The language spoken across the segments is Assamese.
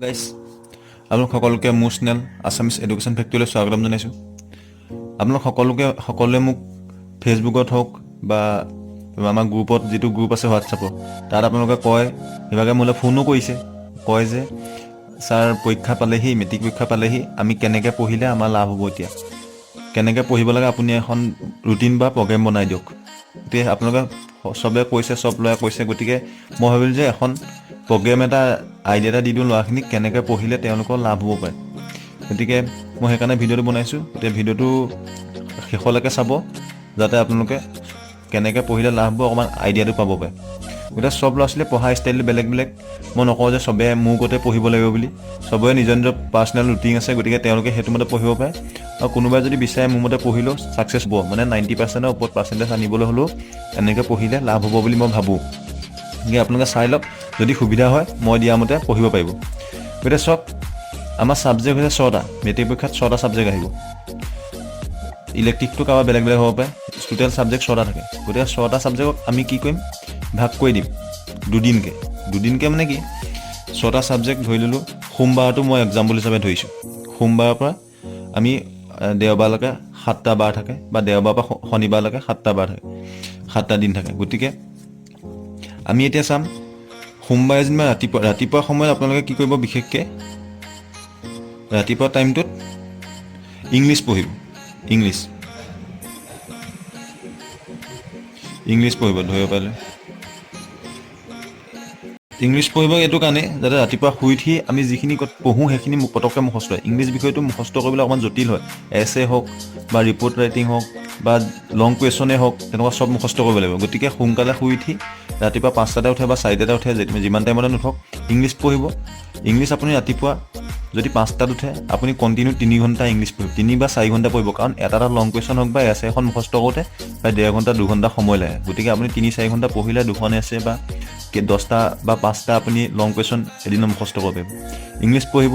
গাইছ, আপোনালোক সকলোকে মোৰ চেনেল আছামিছ এডুকেশ্যন ফেক্টৰীলৈ স্বাগতম জনাইছোঁ। আপোনালোক সকলোকে, সকলোৱে মোক ফেচবুকত হওক বা আমাৰ গ্ৰুপত, যিটো গ্ৰুপ আছে হোৱাটছআপৰ, তাত আপোনালোকে কয়, সেইভাগে মোলৈ ফোনো কৰিছে, কয় যে ছাৰ, পৰীক্ষা পালেহি, মেট্ৰিক পৰীক্ষা পালেহি, আমি কেনেকৈ পঢ়িলে আমাৰ লাভ হ'ব, এতিয়া কেনেকৈ পঢ়িব লাগে, আপুনি এখন ৰুটিন বা প্ৰগ্ৰেম বনাই দিয়ক। গতিকে আপোনালোকে চবে কৈছে, চব ল'ৰাই কৈছে। গতিকে মই ভাবিলোঁ যে এখন প্ৰগ্ৰেম এটা, আইডিয়া এটা দি দিওঁ ল'ৰাখিনিক, কেনেকৈ পঢ়িলে তেওঁলোকৰ লাভ হ'ব পাৰে। গতিকে মই সেইকাৰণে ভিডিঅ'টো বনাইছোঁ। গতিকে ভিডিঅ'টো শেষলৈকে চাব, যাতে আপোনালোকে কেনেকৈ পঢ়িলে লাভ হ'ব অকণমান আইডিয়াটো পাব পাৰে। গতিকে চব ল'ৰা ছোৱালীয়ে পঢ়া ষ্টাইলটো বেলেগ বেলেগ। মই নকওঁ যে চবে মোৰ গতে পঢ়িব লাগিব বুলি। চবৰে নিজৰ নিজৰ পাৰ্চনেল ৰুটিন আছে, গতিকে তেওঁলোকে সেইটো মতে পঢ়িব পাৰে। আৰু কোনোবাই যদি বিচাৰে মোৰ মতে পঢ়িলেও ছাকচেছ হ'ব, মানে 90%ৰ ওপৰত পাৰ্চেণ্টেজ আনিবলৈ হ'লেও এনেকৈ পঢ়িলে লাভ হ'ব বুলি মই ভাবোঁ। গতিকে আপোনালোকে চাই লওক, যদি সুবিধা হয় মই দিয়া মতে পঢ়িব পাৰিব। গতিকে চাওক, আমাৰ ছাবজেক্ট হৈছে ছটা। মেট্ৰিক পৰীক্ষাত ছটা ছাবজেক্ট আহিব। ইলেক্টিভটো কাৰোবাৰ বেলেগ বেলেগ হ'ব পাৰে। টোটেল ছাবজেক্ট ছটা থাকে। গতিকে ছটা ছাবজেক্টক আমি কি কৰিম? ভাগ কৰি দিম দুদিনকৈ। দুদিনকৈ মানে কি, ছটা ছাবজেক্ট ধৰি ল'লোঁ সোমবাৰটো মই এক্সাম্পল হিচাপে ধৰিছোঁ। সোমবাৰৰ পৰা আমি দেওবাৰলৈকে 7টা বাৰ থাকে বা দেওবাৰৰ পৰা শনিবাৰলৈকে 7টা বাৰ থাকে, 7টা দিন থাকে। গতিকে আমি এতিয়া চাম, সোমবাৰে যেনিবা ৰাতিপুৱা ৰাতিপুৱা সময়ত আপোনালোকে কি কৰিব? বিশেষকৈ ৰাতিপুৱা টাইমটোত ইংলিছ পঢ়িব। ইংলিছ ইংলিছ পঢ়িব, ধৰিব পাৰিলে ইংলিছ পঢ়িব। এইটো কাৰণে যাতে ৰাতিপুৱা শুই উঠি আমি যিখিনি পঢ়োঁ, সেইখিনি পটককৈ মুখস্থ হয়। ইংলিছ বিষয়টো মুখস্থ কৰিবলৈ অকণমান জটিল হয়। এছে হওক বা ৰিপৰ্ট ৰাইটিং হওক বা লং কুৱেশ্যনেই হওক, তেনেকুৱা চব মুখস্থ কৰিব লাগিব। গতিকে সোনকালে শুই উঠি ৰাতিপুৱা 5টাতে উঠে বা 4টাতে উঠে, যিমান টাইমতে নুঠক, ইংলিছ পঢ়িব। ইংলিছ আপুনি ৰাতিপুৱা যদি 5টাত উঠে, আপুনি কণ্টিনিউ 3 ঘণ্টা ইংলিছ পঢ়িব, 3 বা 4 ঘণ্টা পঢ়িব। কাৰণ এটা এটা লং কুৱেশ্যন হওক বা এছে এখন মুখস্থ কৰোঁতে প্ৰায় 1.5 ঘণ্টা, 2 ঘণ্টা সময় লাগে। গতিকে আপুনি 3-4 ঘণ্টা পঢ়িলে দুখন এছে বা 10টা বা 5টা আপুনি লং কুৱেশ্যন এদিনত মুখস্থ কৰিব পাৰিব। ইংলিছ পঢ়িব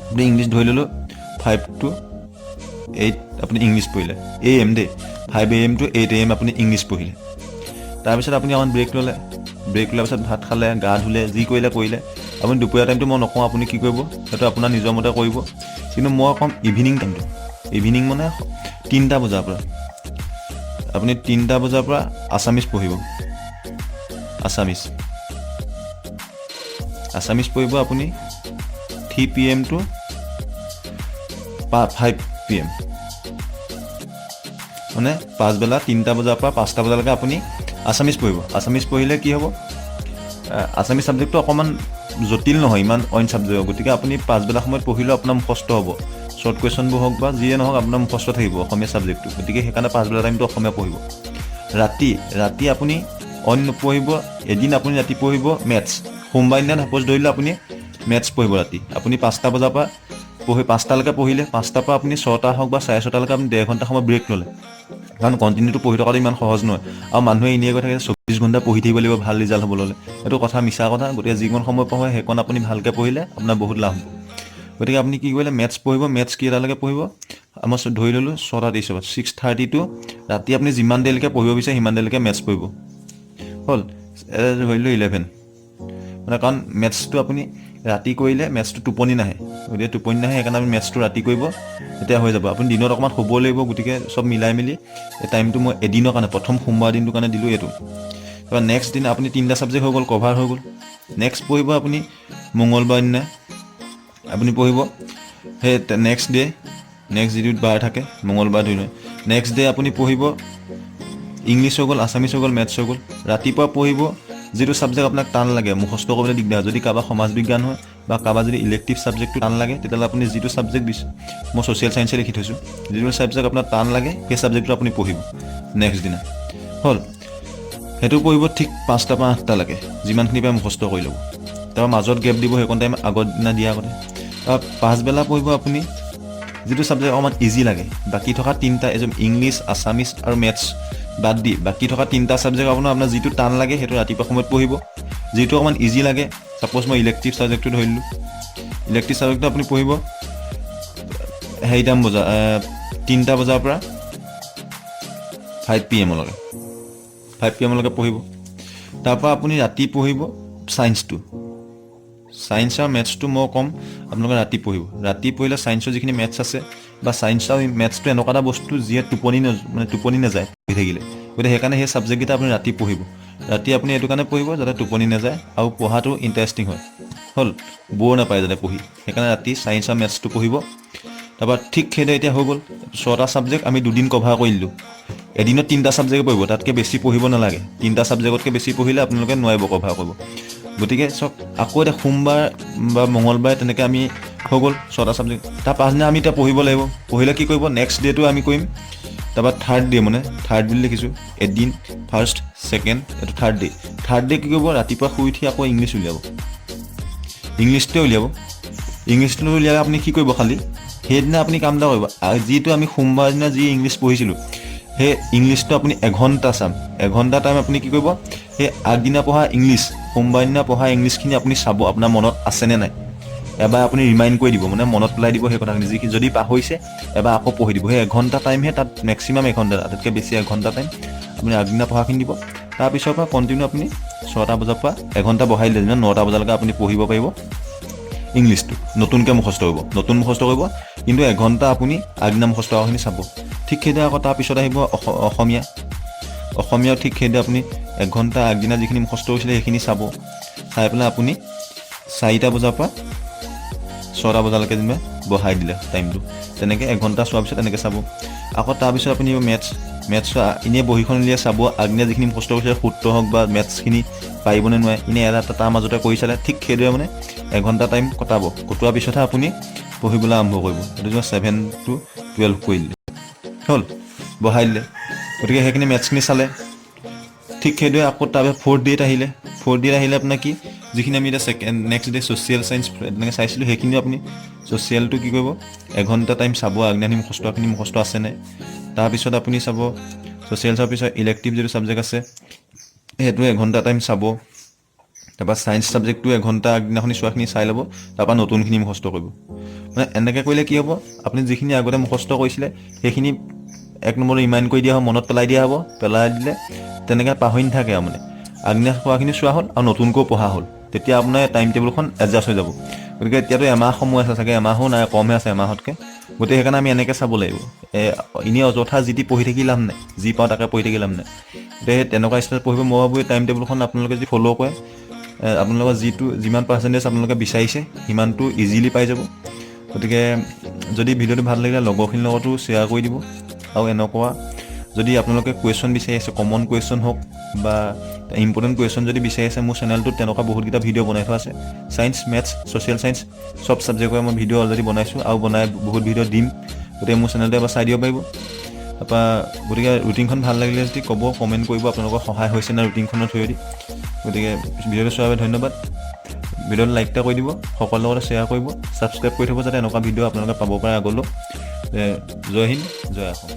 আপুনি। ইংলিছ ধৰি ল'লোঁ 5 টু 8 আপুনি ইংলিছ পঢ়িলে, এ এম দেই, 5 AM to 8 AM আপুনি ইংলিছ পঢ়িলে। তাৰপিছত আপুনি অকণমান ব্ৰেক ল'লে। ব্ৰেক লোৱাৰ পিছত ভাত খালে, গা ধুলে, যি কৰিলে কৰিলে। আপুনি দুপৰীয়া টাইমটো মই নকওঁ আপুনি কি কৰিব, সেইটো আপোনাৰ নিজৰ মতে কৰিব। কিন্তু মই ক'ম ইভিনিং টাইমটো। ইভিনিং মানে 3টা বজাৰ পৰা, আপুনি 3টা বজাৰ পৰা আছামিছ পঢ়িব। আছামিছ আছামিছ পঢ়িব আপুনি 3 PM to 5 PM, মানে পাছবেলা 3টা বজাৰ পৰা 5টা বজালৈকে আপুনি আছামিছ পঢ়িব। আছামিছ পঢ়িলে কি হ'ব? আছামিছ ছাবজেক্টটো অকণমান জটিল নহয় ইমান অইন ছাবজেক্ট। গতিকে আপুনি পাছবেলা সময়ত পঢ়িলেও আপোনাৰ মুখস্থ হ'ব। শ্বৰ্ট কুৱেশ্যনবোৰ হওক বা যিয়ে নহওক, আপোনাৰ মুখস্থ থাকিব অসমীয়া ছাবজেক্টটো। গতিকে সেইকাৰণে পাছবেলা টাইমটো অসমীয়া পঢ়িব। ৰাতি ৰাতি আপুনি অইন নপঢ়িব। এদিন আপুনি ৰাতি পঢ়িব মেথছ। সোমবাৰ দিনা সাপ'জ ধৰিলে আপুনি মেথছ পঢ়িব ৰাতি। আপুনি 5টা বজাৰ পৰা পঢ়ি 5টালৈকে পঢ়িলে, 5টাৰ পৰা আপুনি 6টা হওক বা 6:30লৈকে আপুনি 1.5 ঘণ্টা সময় ব্ৰেক ল'লে। কাৰণ কণ্টিনিউটো পঢ়ি থকাটো ইমান সহজ নহয়। আৰু মানুহে এনেই কৈ থাকে 24 ঘণ্টা পঢ়ি থাকিব লাগিব ভাল ৰিজাল্ট হ'বলৈ হ'লে। এইটো কথা মিছা কথা। গতিকে যিকণ সময় পঢ়ে, সেইকণ আপুনি ভালকৈ পঢ়িলে আপোনাৰ বহুত লাভ হ'ব। গতিকে আপুনি কি কৰিলে, মেথছ পঢ়িব। মেথছ কেইটালৈকে পঢ়িব? আমাৰ ধৰি ল'লোঁ 6:30ৰ পৰা, 6:30 টু ৰাতি আপুনি যিমান দেৰিলৈকে পঢ়িব বিচাৰে, সিমান দেৰিলৈকে মেথছ পঢ়িব। হ'ল, ধৰিলোঁ 11। মানে কাৰণ মেথছটো আপুনি ৰাতি কৰিলে মেথছটো টোপনি নাহে। গতিকে টোপনি নাহে, সেইকাৰণে আপুনি মেথছটো ৰাতি কৰিব, তেতিয়া হৈ যাব। আপুনি দিনত অকণমান শুব লাগিব। গতিকে চব মিলাই মেলি এই টাইমটো মই এদিনৰ কাৰণে, প্ৰথম সোমবাৰ দিনটোৰ কাৰণে দিলোঁ এইটো। তাৰপৰা নেক্সট দিনা আপুনি তিনিটা ছাবজেক্ট হৈ গ'ল, কভাৰ হৈ গ'ল। নেক্সট পঢ়িব আপুনি মঙলবাৰ দিনা। আপুনি পঢ়িব সেই নেক্সট ডে, নেক্সট যিটো বাৰ থাকে, মঙলবাৰ ধৰি লওক, নেক্সট ডে আপুনি পঢ়িব। ইংলিছ হৈ গ'ল, আছামিছ হৈ গ'ল, মেথছ হৈ গ'ল। ৰাতিপুৱা পঢ়িব যিটো ছাবজেক্ট আপোনাক টান লাগে, মুখস্থ কৰিবলৈ দিগদাৰ। যদি কাৰোবাৰ সমাজ বিজ্ঞান হয় বা কাৰোবাৰ যদি ইলেক্টিভ ছাবজেক্টটো টান লাগে, তেতিয়াহ'লে আপুনি যিটো ছাবজেক্ট দিছে, মই ছ'চিয়েল ছায়েন্সে লিখি থৈছোঁ, যিটো ছাবজেক্ট আপোনাৰ টান লাগে, সেই ছাবজেক্টটো আপুনি পঢ়িব নেক্সট দিনা। হ'ল, সেইটো পঢ়িব ঠিক 5টাৰ পৰা 8টালৈকে, যিমানখিনি পাৰে মুখস্থ কৰি ল'ব। তাৰপৰা মাজত গেপ দিব সেইকণ টাইম আগৰ দিনা দিয়া আগতে। তাৰপৰা পাছবেলা পঢ়িব আপুনি যিটো ছাবজেক্ট অকণমান ইজি লাগে। বাকী থকা তিনিটা, এজন ইংলিছ, আছামিছ আৰু মেথছ বাদ দি বাকী থকা তিনিটা ছাবজেক্ট আপোনাৰ আপোনাৰ যিটো টান লাগে, সেইটো ৰাতিপুৱা সময়ত পঢ়িব। যিটো অকণমান ইজি লাগে, ছাপ'জ মই ইলেক্টিভ ছাবজেক্টটো ধৰিলোঁ, ইলেক্টিভ ছাবজেক্টটো আপুনি পঢ়িব হেৰিটামান বজা, 3টা বজাৰ পৰা 5 পি এমলৈকে, 5 পি এমলৈকে পঢ়িব। তাৰপৰা আপুনি ৰাতি পঢ়িব ছায়েন্সটো। ছায়েন্স আৰু মেথছটো মই ক'ম আপোনালোকে ৰাতি পঢ়িব। ৰাতি পঢ়িলে ছায়েন্সৰ যিখিনি মেথছ আছে বা ছায়েন্স আৰু মেথছটো এনেকুৱা এটা বস্তু যিয়ে টোপনি মানে টোপনি নাযায় পঢ়ি থাকিলে। গতিকে সেইকাৰণে সেই ছাবজেক্টকেইটা আপুনি ৰাতি পঢ়িব। ৰাতি আপুনি এইটো কাৰণে পঢ়িব যাতে টোপনি নাযায় আৰু পঢ়াটো ইণ্টাৰেষ্টিং হয়, হ'ল ব'ৰ নাপায় যাতে পঢ়ি। সেইকাৰণে ৰাতি ছায়েন্স আৰু মেথছটো পঢ়িব। তাৰপৰা ঠিক সেইদৰে এতিয়া হৈ গ'ল 6টা ছাবজেক্ট আমি দুদিন কভাৰ কৰি দিলোঁ। এদিনত তিনিটা ছাবজেক্ট পঢ়িব, তাতকৈ বেছি পঢ়িব নালাগে। তিনিটা ছাবজেক্টতকৈ বেছি পঢ়িলে আপোনালোকে নোৱাৰিব কভাৰ কৰিব। গতিকে চাওক, আকৌ এতিয়া সোমবাৰ বা মঙলবাৰে তেনেকৈ আমি হৈ গ'ল 6টা ছাবজেক্ট। তাৰ পাছদিনা আমি এতিয়া পঢ়িব লাগিব। পঢ়িলে কি কৰিব? নেক্সট ডে'টো আমি কৰিম। তাৰপৰা থাৰ্ড ডে, মানে থাৰ্ড বুলি লিখিছোঁ, এদিন ফাৰ্ষ্ট, ছেকেণ্ড, এইটো থাৰ্ড ডে। থাৰ্ড ডে কি কৰিব? ৰাতিপুৱা শুই উঠি আকৌ ইংলিছ উলিয়াব, ইংলিছটোৱে উলিয়াব। ইংলিছটো উলিয়ালে আপুনি কি কৰিব? খালি সেইদিনা আপুনি কাম এটা কৰিব, যিটো আমি সোমবাৰ দিনা যি ইংলিছ পঢ়িছিলোঁ, সেই ইংলিছটো আপুনি এঘণ্টা চাম। এঘণ্টা টাইম আপুনি কি কৰিব? সেই আগদিনা পঢ়া ইংলিছ, সোমবাৰ দিনা পঢ়া ইংলিছখিনি আপুনি চাব, আপোনাৰ মনত আছেনে নাই। এবাৰ আপুনি ৰিমাইণ্ড কৰি দিব, মানে মনত পেলাই দিব সেই কথাখিনি। যিখিনি যদি পাহৰিছে, এবাৰ আকৌ পঢ়ি দিব। সেই এঘণ্টা টাইমহে তাত, মেক্সিমাম এঘণ্টা, তাতকৈ বেছি এঘণ্টা টাইম আপুনি আগদিনা পঢ়াখিনি দিব। তাৰপিছৰ পৰা কণ্টিনিউ আপুনি 6টা বজাৰ পৰা এঘণ্টা বঢ়াই দিলে যেনিবা 9টা বজালৈকে আপুনি পঢ়িব পাৰিব। ইংলিছটো নতুনকৈ মুখস্থ কৰিব, নতুন মুখস্থ কৰিব, কিন্তু এঘণ্টা আপুনি আগদিনা মুখস্থ কৰাখিনি চাব। ঠিক সেইদৰে আকৌ তাৰপিছত আহিব অসমীয়া। অসমীয়াও ঠিক সেইদৰে আপুনি এঘণ্টা আগদিনা যিখিনি মুখস্থ কৰিছিলে সেইখিনি চাব। চাই পেলাই আপুনি 4টা বজাৰ পৰা 6টা বজালৈকে যেনিবা বঢ়াই দিলে টাইমটো, তেনেকৈ এঘণ্টা চোৱাৰ পিছত তেনেকৈ চাব। আকৌ তাৰপিছত আপুনি মেথছ। মেথছ এনেই বহীখন উলিয়াই চাব, আগদিনা যিখিনি মুখস্থ কৰিছিলে, সূত্ৰ হওক বা মেথছখিনি পাৰিবনে নোৱাৰে, এনেই এটা এটা তাৰ মাজতে কৰি চালে। ঠিক সেইদৰে মানে এঘণ্টা টাইম কটাব। কটোৱাৰ পিছতহে আপুনি পঢ়িবলৈ আৰম্ভ কৰিব। সেইটো যেনিবা 7 টু 12 কৰি দিলে হ'ল, বঢ়াই দিলে। গতিকে সেইখিনি মেথছখিনি চালে। ঠিক সেইদৰে আকৌ তাৰপিছত ফ'ৰ্থ ডে'ট আহিলে। ফ'ৰ্থ ডে'ট আহিলে আপোনাৰ কি, যিখিনি আমি এতিয়া second next day social science তেনেকৈ চাইছিলোঁ, সেইখিনিও আপুনি ছ'চিয়েলটো কি কৰিব? এঘণ্টা টাইম চাব, আগদিনাখনি মুখস্থখিনি মুখস্থ আছেনে। তাৰপিছত আপুনি চাব, ছ'চিয়েল চোৱাৰ পিছত ইলেক্টিভ যিটো ছাবজেক্ট আছে সেইটো এঘণ্টা টাইম চাব। তাৰপৰা ছায়েন্স ছাবজেক্টটো এঘণ্টা আগদিনাখনি চোৱাখিনি চাই ল'ব, তাৰপৰা নতুনখিনি মুখস্থ কৰিব। মানে এনেকৈ কৰিলে কি হ'ব? আপুনি যিখিনি আগতে মুখস্থ কৰিছিলে সেইখিনি এক নম্বৰত ৰিমাইণ্ড কৰি দিয়া হ'ব, মনত পেলাই দিয়া হ'ব। পেলাই দিলে তেনেকৈ পাহৰি নাথাকে আৰু মানে আগদিনা পঢ়াখিনি চোৱা হ'ল আৰু নতুনকৈও পঢ়া হ'ল। তেতিয়া আপোনাৰ টাইম টেবুলখন এডজাষ্ট হৈ যাব। গতিকে এতিয়াতো এমাহ সময় আছে চাগে, এমাহো নাই, কমহে আছে এমাহতকৈ। গতিকে সেইকাৰণে আমি এনেকৈ চাব লাগিব। এনেই অযথা যি টি পঢ়ি থাকি লাভ নাই, যি পাওঁ তাকে পঢ়ি থাকি লাভ নাই। গতিকে সেই তেনেকুৱা ষ্টাইলত পঢ়িব। মই ভাবোঁ এই টাইম টেবুলখন আপোনালোকে যদি ফ'ল' কৰে, আপোনালোকৰ যিটো যিমান পাৰ্চেণ্টেজ আপোনালোকে বিচাৰিছে সিমানটো ইজিলি পাই যাব। গতিকে যদি ভিডিঅ'টো ভাল লাগিলে লগৰখিনিৰ লগতো শ্বেয়াৰ কৰি দিব। আৰু এনেকুৱা যদি আপোনালোকে কুৱেশ্যন বিচাৰি আছে, কমন কুৱেশ্যন হওক বা ইম্পৰ্টেণ্ট কুৱেশ্যন যদি বিচাৰি আছে, মোৰ চেনেলটোত তেনেকুৱা বহুতকেইটা ভিডিঅ' বনাই থোৱা আছে। ছায়েন্স, মেথছ, ছ'চিয়েল ছায়েন্স চব ছাবজেক্টৰে মই ভিডিঅ' অলৰেডি বনাইছোঁ আৰু বনাই বহুত ভিডিঅ' দিম। গতিকে মোৰ চেনেলটো এবাৰ চাই দিব পাৰিব। তাৰপৰা গতিকে ৰুটিনখন ভাল লাগিলে যদি ক'ব, কমেণ্ট কৰিব আপোনালোকৰ সহায় হৈছে নে ৰুটিনখনৰ থ্ৰুৱেদি। গতিকে ভিডিঅ'টো চোৱাৰ বাবে ধন্যবাদ। ভিডিঅ'টো লাইক এটা কৰি দিব, সকলোৰে লগতে শ্বেয়াৰ কৰিব, ছাবস্ক্ৰাইব কৰি থ'ব যাতে এনেকুৱা ভিডিঅ' আপোনালোকে পাব পাৰে আগলৈও। জয় হিন্দ, জয় অসম।